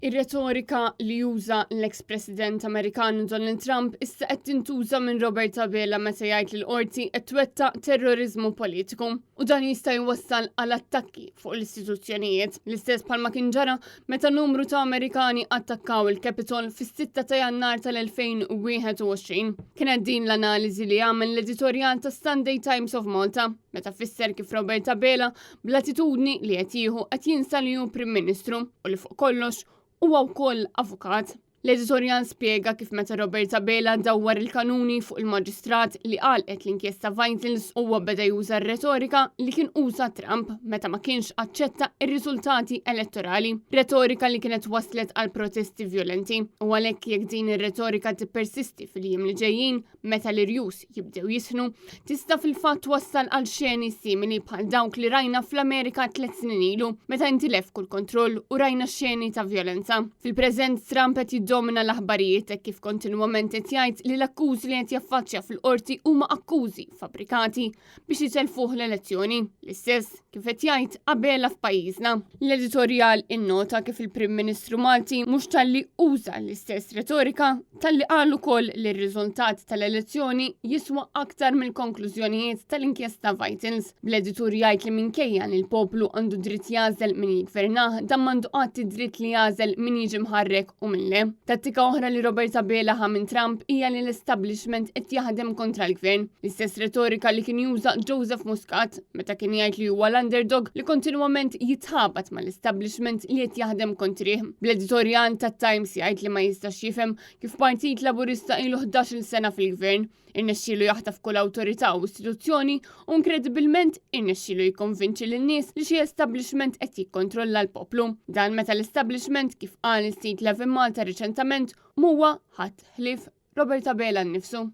Ir-retorika li juża l-eks President Amerikan Donald Trump issa qed tintuża minn Robert Abela meta jgħid li l-qorti qed twettaq terroriżmu politiku u dan jista' jwassal għal attakki fuq l-istituzzjonijiet, l-istess bħalma kien ġara meta numru ta' Amerikani attakkaw il-Capitol fis-6 ta' Jannar tal-2021. Kienet din l-analiżi li għamel l-editorjal ta' Sunday Times of Malta meta fisser kif Robert Abela bl-attitudni li qed jieħu qed jinsa li hu Prim Ministru u li fuq kollox huwa wkoll avukat. L-editorjal spjega kif meta Robert Abela dawwar il-kanuni fuq il-maġistrat li għalqet l-inkjesta Vitals huwa beda juża r-retorika li kien uża Trump meta ma kienx aċċetta r-riżultati elettorali. Retorika li kienet waslet għal protesti vjolenti u għalhekk jekk din ir-retorika tippersisti fil-jiem li ġejjin meta l-irjus jibdew jisħnu, tista' fil-fatt twassal għal xeni simili bħal dawk li rajna fl-Amerika tlet snin ilu, meta intilef kull kontroll u rajna xeni ta' vjolenza. Fil-preżent Trump qed jiddomina l-aħbarijiet hekk kif kontinwament qed jgħid li l-akkużi li qed jaffaċċja fil-qorti huma akkużi fabbrikati biex jitelfuh l-elezzjoni. L-istess kif qed jgħid Abela f'pajjiżna. L-editorjal innota kif il-Prim Ministru Malti mhux talli uża l-istess retorika, talli qal ukoll li r-riżultat tal-elezzjoni jiswa aktar mill-konklużjonijiet tal-inkjesta Vitals. Bl-editur jgħid li minkejja li l-poplu għandu dritt jagħżel min jiggvernah, dan m'għandu qatt id-dritt li jagħżel min jiġi mħarrek u min le. Tattika oħra li Robert Abela ħa minn Trump hija li l-establishment qed jaħdem kontra l-gvern. L-istess retorika li kien juża Joseph Muscat meta kien jgħid li huwa l-underdog li kontinwament jitħabat mal-establishment li qed jaħdem kontrih. Bl-editorjal tat-Times jgħid li ma jistax jifhem kif Partit Laburista ilu 11-il sena fil-gvern Irnexxielu jaħtaf kull awtorità u istituzzjoni u inkredibilment irnexxielu jikkonvinċi lin-nies li xi establishment qed jikkontrolla l-poplu. Dan meta l-establishment kif qal is-sit Levin Malta riċentament m'huwa ħadd ħlief Robert Abela nnifsu.